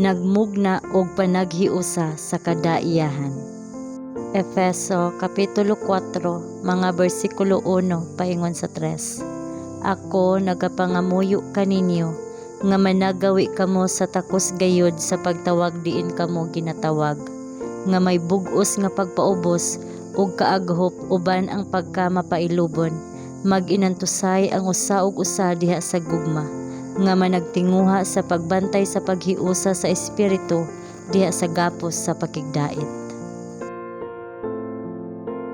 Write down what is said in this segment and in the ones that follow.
Nagmugna og panaghiusa sa kada iyahan. Efeso Kapitulo 4, mga bersikulo 1 paingon sa 3. Ako nagapangamuyo kaninyo nga managawi kamo sa takos gayud sa pagtawag diin kamo ginatawag, nga may bug-os nga pagpaubos ug kaaghop uban ang pagkamapailubon, mag-inantusay ang usa ug usa diha sa gugma, nga managtinguha sa pagbantay sa paghiusa sa espiritu diha sa gapos sa pakigdait.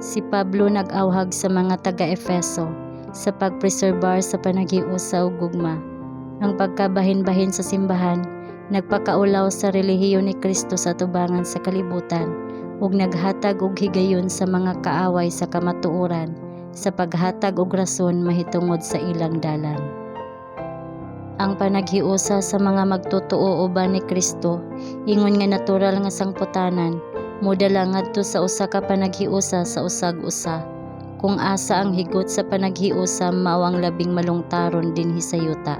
Si Pablo nag-awhag sa mga taga-Efeso sa pagpreserbar sa panaghiusa ug gugma. Ang pagkabahin-bahin sa simbahan nagpakaulaw sa relihiyon ni Kristo sa atubangan sa kalibutan ug naghatag og higayon sa mga kaaway sa kamatuoran sa paghatag og rason mahitungod sa ilang dalan. Ang panaghiusa sa mga magtotoo uban ni Kristo, ingon nga natural nga sangputanan, modala ngadto sa usa ka panaghiusa sa usag usa, kung asa ang higot sa panaghiusa mao ang labing malungtaron dinhi sa yuta.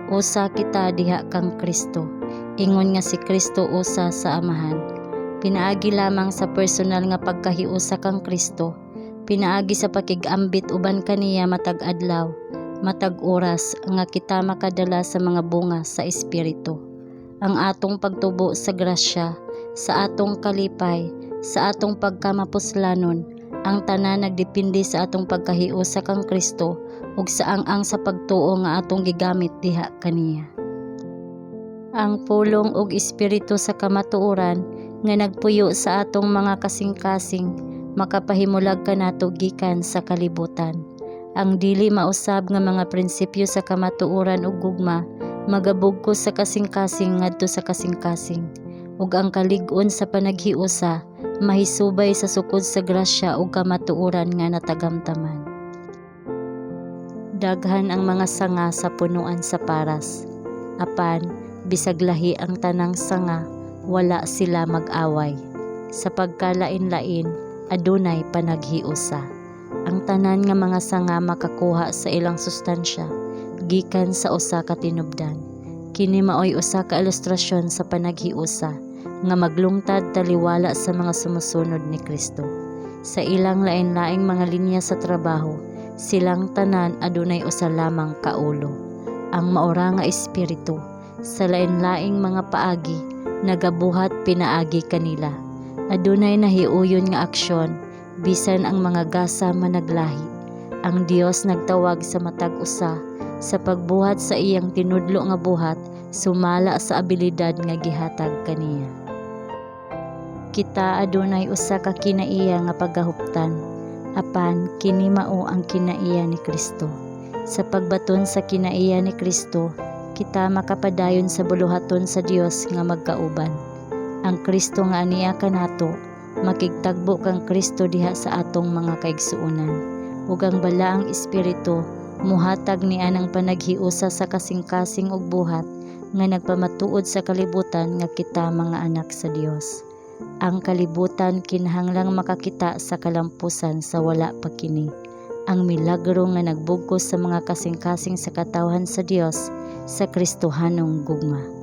Usa kita diha kang Kristo, ingon nga si Kristo usa sa Amahan. Pinaagi lamang sa personal nga pagkahiusa kang Kristo, pinaagi sa pakig-ambit uban kaniya matag adlaw, matag oras, nga kita makadala sa mga bunga sa Espiritu. Ang atong pagtubo sa grasya, sa atong kalipay, sa atong pagkamapuslanon, ang tanan nagdepende sa atong pagkahiusa kang Kristo ug sa ang-ang sa pagtuo nga atong gigamit diha kaniya. Ang pulong ug espiritu sa kamatuoran nga nagpuyo sa atong mga kasing-kasing makapahimulag kanato gikan sa kalibutan. Ang dili mausab nga mga prinsipyo sa kamatuoran ug gugma magabugkos sa kasing-kasing ngadto sa kasing-kasing, ug ang kalig-on sa panaghiusa mahisubay sa sukod sa grasya ug kamatuoran nga natagamtaman. Daghan ang mga sanga sa punoan sa paras. Apan, bisag lahi ang tanang sanga, wala sila mag-away. Sa pagkalain-lain, adunay panaghiusa. Ang tanan nga mga sanga makakuha sa ilang sustansya gikan sa usa ka tinubdan. Kini maoy usa ka ilustrasyon sa panaghiusa nga maglungtad taliwala sa mga sumusunod ni Kristo. Sa ilang lain-laing mga linya sa trabaho, silang tanan adunay usa lamang ka ulo. Ang maura nga Espiritu, sa lain-laing mga paagi, nagabuhat pinaagi kanila. Adunay nahiuyon nga aksyon bisan ang mga gasa managlahi. Ang Dios nagtawag sa matag usa sa pagbuhat sa iyang tinudlo nga buhat sumala sa abilidad nga gihatag kaniya. Kita adunay usa ka kinaiya nga pagahuptan, apan kini mao ang kinaiya ni Kristo. Sa pagbaton sa kinaiya ni Kristo, kita makapadayon sa buluhaton sa Dios nga magkauban. Ang Kristo nga ania kanato makigtagbo kang Kristo diha sa atong mga kaigsuonan, ug ang Balaang Espiritu muhatag nianang panaghiusa sa kasing-kasing ug buhat nga nagpamatuod sa kalibutan nga kita mga anak sa Dios. Ang kalibutan kinahanglang makakita sa kalampusan sa wala pa kini. Ang milagro nga nagbugkos sa mga kasing-kasing sa katawhan sa Dios sa Kristohanong gugma.